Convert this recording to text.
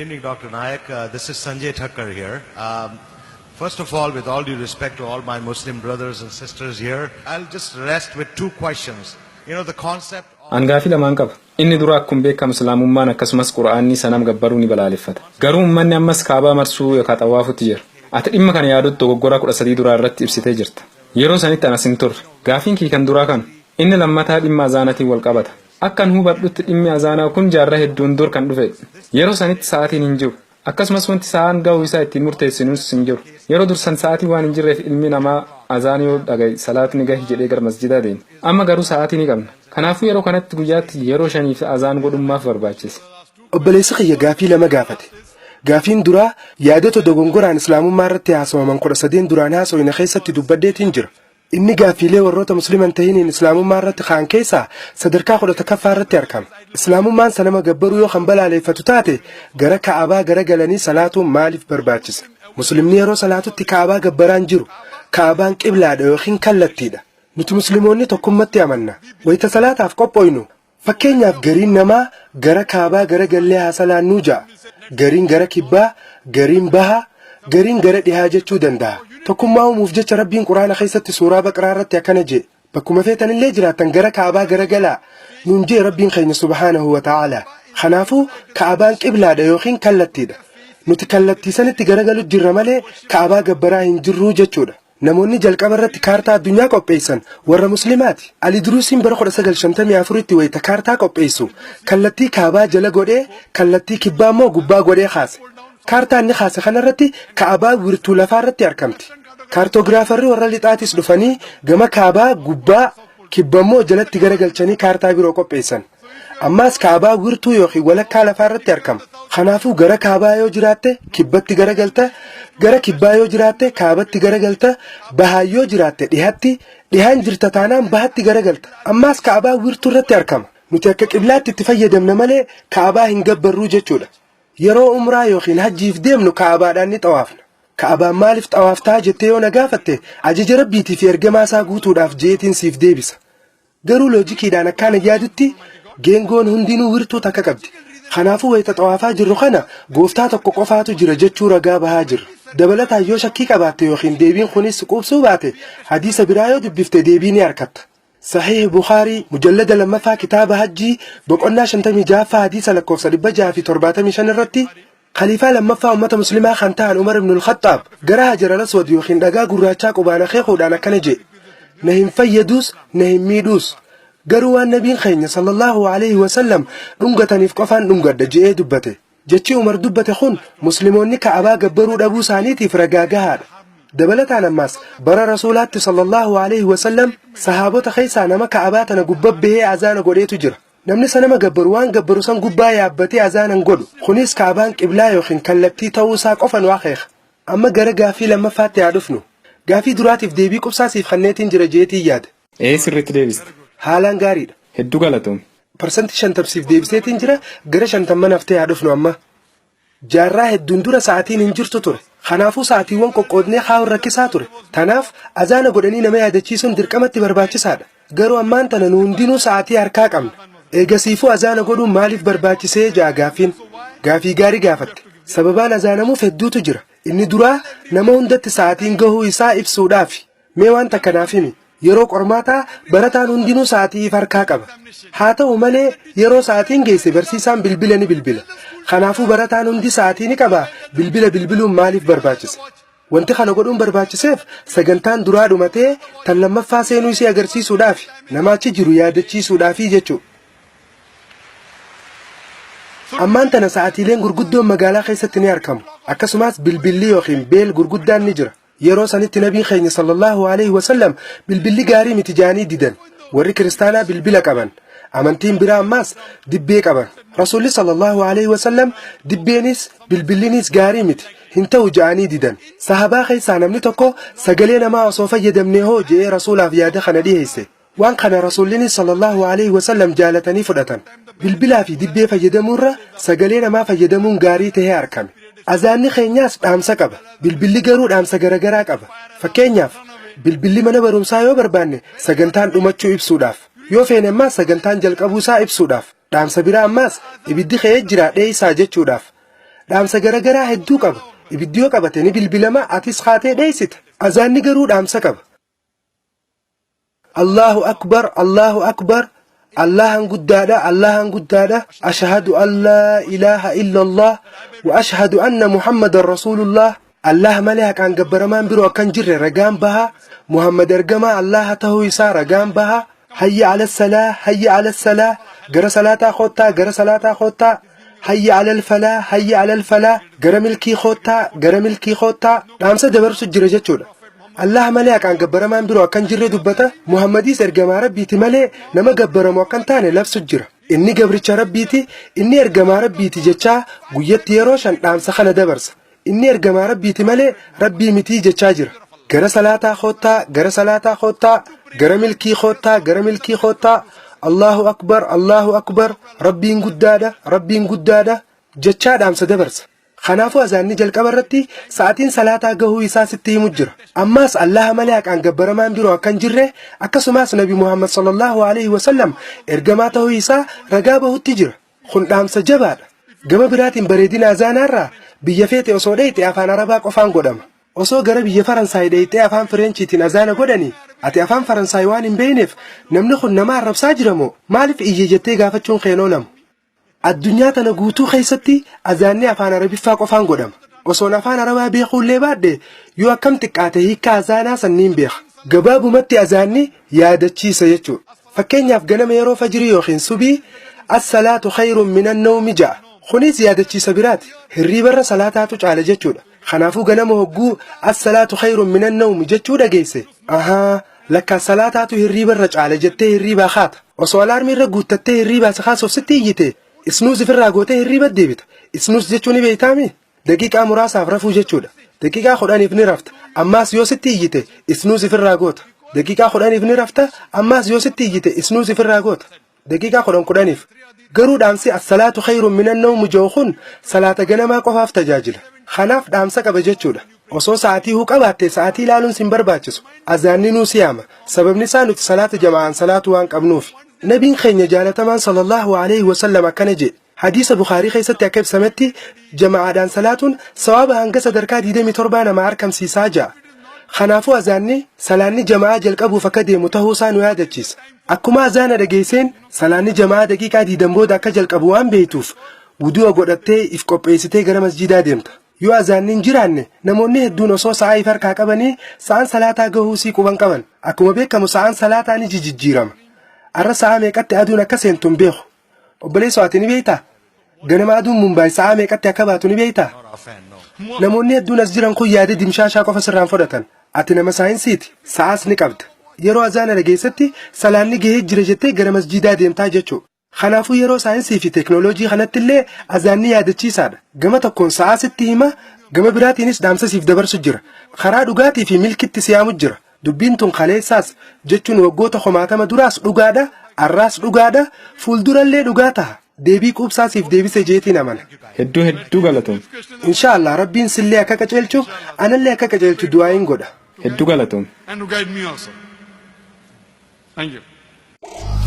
evening, Dr. Nayak. This is Sanjay Thakkar here. First of all, with all due respect to all my Muslim brothers and sisters here, I'll just rest with two questions. The concept of An gaafii lamaan qaba. Inni dura, akkuma beekamu Islaamummaan akkasumas Qura'aanni sanam gabbaruu ni balaaleffata. Garuu uummanni ammas Kaabaa marsuu yookaan xawaafutti jira. Ati dhimma kana yaadota dogoggoraa 13 duraa irratti ibsitee jirta. Yeroo sanitti anas hin turre. Gaafiin kii kan duraa kana. Inni lammataa dhimma azaanatiin wal qabata. Akkan hubadhutti dhimmi azaanaa kun jaarraa hedduun dur kan dhufedha. Yeroo sanitti sa'aatiin hin jiru. Akkasumas wanti sa'aan ga'uu isaa ittiin murteessinus hin jiru. Yeroo dursan sa'aatii waan hin jirreef ilmi namaa azaan yoo dhagaye salaatni gahi jedhee gara masjidaa deema. Amma garuu sa'aatii ni qabna. Kanaafuu yeroo kanatti guyyaatti yeroo shaniif azaan godhummaaf barbaachise? Obboleessi kiyya gaafii lama gaafate. Gaafiin duraa yaadota dogongoraan Islaamummaa irratti haasawaman 13 duraan haasawine keessatti dubbadheetiin jira. Inni gaaffiilee warroota Musliman tahiniin Islaamummaa irratti ka'an keessaa sadarkaa 11ffaa irratti argama. Islaamummaan sanama gabbaruu yoo kan balaaleeffatu taate, gara Ka'abaa gara galanii salaatuun maaliif barbaachise? Muslimni yeroo salaatutti Ka'abaa gabbaraan jiru. Ka'abaan qiblaadha yookiin kallattiidha. Nuti Musliimoonni tokkummatti amanna. Wayita salaataaf qophooynu, fakkeenyaaf, gariin namaa gara kaabaa gara gallee haa salaannuu ja'a. Gariin gara kibbaa, gariin bahaa, gariin gara dhihaa jechuu danda'a. Tokkummaa uumuuf jecha Rabbiin Quraana keessatti suuraa Baqraa irratti akkana jee: "Bakkuma feetanillee jiraattan gara Kaabaa gara galaa" nuun jee Rabbiin keenya subhaanahu wa ta'ala. Kanaafuu Kaabaan qiblaadha yookiin kallattiidha. Nuti kallattii sanitti garagalu jirra malee Kaabaa gabbaraa hin jirruu jechuudha. Namoonni jalqaba irratti kaartaa addunyaa qopheessan warra Muslimaati. Ali Duruusiin bara 1954tti wayita kaartaa qopheessu kallattii kaabaa jala godhee, kallattii kibbaa immoo gubbaa godhee kaase. Kaartaa inni kaase kanarratti Kaabaa wirtuu lafaa irratti argamti. Kaartoogiraafarri warra lixaatis dhufanii gama kaabaa gubbaa, kibba immoo jalatti garagalchanii kaartaa biroo qopheessan. Ammaas Kaabaa wirtuu yookiin walakkaa lafaa irratti argama. Kanaafuu gara kaabaa yoo jiraatte kibbatti garagalta, gara kibbaa yoo jiraatte kaabatti garagalta, bahaa yoo jiraatte dhihatti, dhihaan jirta taanaan bahatti garagalta. Ammaas Kaabaa wirtuu irratti argama. Nuti akka qiblaatti itti fayyadamna malee Kaabaa hin gabbarruu jechuudha. Yeroo umraa yookiin hajjiif deemnu Kaabaadhaan ni xawaafna. Kaabaan maaliif xawaaftaa jettee yoo na gaafatte, ajaja Rabbiitii fi ergamaa isaa guutuudhaaf jeetiin siif deebisa. Garuu loojikiidhaan akkaan yaadutti geengoon hundinuu wirtuu takka qabdi. Kanaafuu wayita xawaafaa jirru kana gooftaa tokko qofaatu jira jechuu ragaa bahaa jirra. Dabalataan yoo shakkii qabaatte yookiin deebiin kunis quubsuu baate, hadiisa biraa yoo dubbifte deebii ni argatta. Sahiih Bukaarii mujallada lammaffaa, kitaaba hajjii, boqonnaa 56ffaa, hadiisa lakkoofsa 675 irratti Khaliifaa lammaffaa ummata Muslimaa kan ta'an Umar ibn al-Khattaab gara Hajar al-Aswad yookiin dhagaa gurraachaa qubaan akeekuudhaan akkana jedhe: "Na hin fayyaduus, na hin miidhuus. Garuu waan nabiin keenya sallallahu alaihi wasallam dhungataniif qofaan dhungadha" je'ee dubbate. Jechi Umar dubbate kun Musliimoonni Ka'abaa gabbaruu dhabuu isaaniitiif ragaa gahaadha. Dabalataan ammaas bara Rasuulaatti sallallahu alaihi wasallam sahaabota keessaa nama Ka'abaa tana gubbaa bahee azaana godheetu jira. Namni sanama gabbaru waan gabbaru san gubbaa yaabbatee azaanan godhu. Kunis Kaabaan qiblaa yookiin kallattii ta'uu isaa qofa nu akeeka. Amma gara gaaffii lammaffaatti haa dhufnu. Gaaffii duraatiif deebii qubsaa siif kenneetiin jira jeetiin yaada. Ee, sirriitti deebiste. Haalaan gaariidha. Hedduu galatoomi. 50% siif deebiseetiin jira, gara shantamman haftee haa dhufnu amma. Jaarraa hedduun dura sa'aatiin hin jirtu ture. Kanaafuu sa'aatiiwwan qoqqoodnee kaa'uun rakkisaa ture. Tanaaf azaana godhanii nama yaadachiisuun dirqamatti barbaachisaadha. Garuu ammaan tana nu hundinuu sa'aatii harkaa qabna. Eegasiifuu azaana godhuun maaliif barbaachisee ja'a gaaffiin. Gaafii gaarii gaafatte. Sababaan azaanamuuf hedduutu jira. Inni duraa nama hundatti sa'aatiin gahuu isaa ibsuudhaafi. Mee waan takka naaf himi. Yeroo qormaataa barataan hundinuu sa'aatii if harkaa qaba. Haa ta'u malee yeroo sa'aatiin geesse barsiisaan bilbila ni bilbila. Kanaafuu barataan hundi sa'aatii ni qaba. Bilbila bilbiluun maaliif barbaachise? Wanti kana godhuun barbaachiseef sagantaan duraa dhumatee tan lammaffaa seenuu isii agarsiisuudhaafi, nama achi jiru yaadachiisuudhaafi jechuudha. Ammaan tana sa'aatiileen gurguddoon magaalaa keessatti ni argamu. Akkasumas bilbilli yookiin beel gurguddaan ni jira. Yeroo sanitti nabiin keenya sallallahu alaihi wasallam bilbilli gaarii miti jaanii didan. Warri Kiristaanaa bilbila qaban. Amantiin biraa ammaas dibbee qaban. Rasuulli sallallahu alaihi wasallam dibbeenis bilbillinis gaarii miti, hin ta'u ja'anii didan. Sahabaa keessaa namni tokko sagalee namaa osoo fayyadamne hoo je'ee Rasuulaaf yaada kana dhiheesse. Waan kana Rasuullinis sallallahu alaihi wasallam jaalatanii fudhatan. Bilbilaa fi dibbee fayyadamuurra sagalee namaa fayyadamuun gaarii tahee argame. Azaanni keenyaas dhaamsa qaba. Bilbilli garuu dhaamsa garagaraa qaba. Fakkeenyaaf, bilbilli mana barumsaa yoo barbaanne sagantaan dhumachuu ibsuudhaaf. Yoo feene ammaas sagantaan jalqabuu isaa ibsuudhaaf. Dhaamsa biraa ammaas ibiddi ka'ee jira, dheeysaa jechuudhaaf. Dhaamsa garagaraa hedduu qaba. Ibiddi yoo qabate ni bilbilama, atis kaatee dheessita. Azaanni garuu dhaamsa qaba. Allahu akbar, Allahu akbar, Allahan guddaadha, Allahan guddaadha. Ashhadu an laa ilaaha illallah wa ashhadu anna Muhammadan rasuulullah. Allah malee haqaan gabbaramaan biroo akka hin jirre ragaan baha. Muhammad ergamaa Allaha tahuu isaa ragaan baha. Hayya ala salaa, hayya ala salaa, gara salaataa koottaa, gara salaataa koottaa. Hayya alal falaa, hayya alal falaa, gara milkii koottaa, gara milkii koottaa. Dhaamsa dabarsu jira jechuudha. Allah malee haqaan gabbaramaan biroo akka hin jirre dubbata. Muhammadiis ergamaa Rabbiiti malee nama gabbaramu akka hin taane labsu jira. Inni gabricha Rabbiiti, inni ergamaa Rabbiiti jechaa guyyatti yeroo 5 dhaamsa kana dabarsa. Inni ergamaa Rabbiiti malee Rabbii mitii jechaa jira. Gara salaataa koottaa, gara salaataa koottaa, gara milkii koottaa, gara milkii koottaa. Allahu akbar, Allahu akbar, Rabbiin guddaadha, Rabbiin guddaadha jechaa dhaamsa dabarsa. Kanaafuu azaanni jalqaba irratti sa'atiin salaataa gahuu isaa sitti himu jira. Ammaas Allaha malee haqaan gabbaramaan biroo akka hin jirre, akkasumas Nabi Muhammad sallallahu alaihi wasallam ergamaa ta'uu isaa ragaa bahutti jira. Kun dhaamsa jabaadha. Gama biraatiin bareedina azaanaarraa biyya feete osoo dheeyxe afaan Arabaa qofaan godhama. Osoo gara biyya Faransaay dheeyxee afaan Fireenchiitiin azaana godhanii, ati afaan Faransaay waan hin beeyneef namni kun nama arrabsaa jira moo maaliif iyye jettee gaafachuun kee hin oolamu. Addunyaa tana guutuu keessatti azaanni afaan Arabiffaa qofaan godhama. Osoon afaan Arabaa beekuullee baadhe yoo akkam xiqqaate hiikkaa azaanaa san niin beeka. Gabaabumatti azaanni yaadachiisa jechuudha. Fakkeenyaaf ganama yeroo fajrii yookiin subii as-salaatu khayrun minan nawmi ja'a. Kunis yaadachiisa biraati. Hirriibarra salaataatu caala jechuudha. Kanaafuu ganama hogguu as-salaatu khayrun minan nawmi jechuu dhageesse, ahaa, lakkaa salaataatu hirriibarra caala jettee hirriibaa kaata. Osoo alaarmii irra guuttattee hirriibaa si kaasuuf sitti iyyite, snooze ifirraa gootee hirriiba deebita. Snooze jechuu ni beektaami? Daqiiqaa muraasaaf rafuu jechuudha. Daqiiqaa 10f ni rafta. Ammaas yoo sitti iyyite snooze ifirraa goota. Daqiiqaa 10f ni rafta. Ammaas yoo sitti iyyite snooze ifirraa goota. Daqiiqaa 10 10f. Garuu dhaamsi as-salaatu khayrun minan nawm jedhu kun salaata ganamaa qofaaf tajaajila. Kanaaf dhaamsa qaba jechuudha. Osoo sa'aatii huu qabaatte sa'aatii ilaaluun sin barbaachisu. Azaanni nuu si yaama. Sababni isaa nuti salaata jama'aan salaatu waan qabnuufi. Nabiin keenya jaalatamaan sallallahu alaihi wasallam akkana jedhe. Hadiisa Bukhaarii keessatti akka ibsametti jama'aadhaan salaatuun sawaaba hanga sadarkaa 27 namaa arkamsiisaa ja'a. Kanaafuu azaanni salaanni jama'aa jalqabuuf akka deemu tahuusaa nu yaadachiisa. Akkuma azaana dhageesseen salaanni jama'aa daqiiqaa 20 booda akka jalqabu waan beektuuf wudu'a godhattee if qopheessitee gara masjiidaa deemta. Yoo azaanni hin jiraanne namoonni hedduun osoo sa'aa if harkaa qabanii sa'aan salaataa gahuusii quban qaban. Akkuma beekamu sa'aan salaataa ni jijjiirama. Arra sa'aa meeqatti aduun akka seentu hin beeku. Obboleessoo, ati ni beektaa? Ganama aduun Mumbaay sa'aa meeqatti akka baatu ni beektaa? Namoonni hedduun as jiran kun yaada dimshaashaa qofa sirraan fudhatan. Ati nama saayinsiiti, sa'aas ni qabda. Yeroo azaana dhageessetti salaanni gahee jira jettee gara masjiidaa deemtaa jechuudha. Kanaafuu yeroo saayinsii fi teeknooloojii kanatti illee azaanni yaadachiisaadha. Gama tokkoon sa'aa sitti hima, gama biraatiinis dhaamsa siif dabarsu jira. Karaa dhugaatii fi milkitti si yaamu jira. Dubbiin tun kaleessaas, jechuun waggoota kumaatama duraas dhugaadha, arraas dhugaadha, fuuldurallee dhugaa taha. Deebii quubsaa siif deebise jeetiin amana. Hedduu hedduu galatoom. Insha Allah Rabbiin sillee akka qaceelchu, anallee akka qaceelchu du'aayin godha. Hedduu galatoom. And to guide me also. Thank you.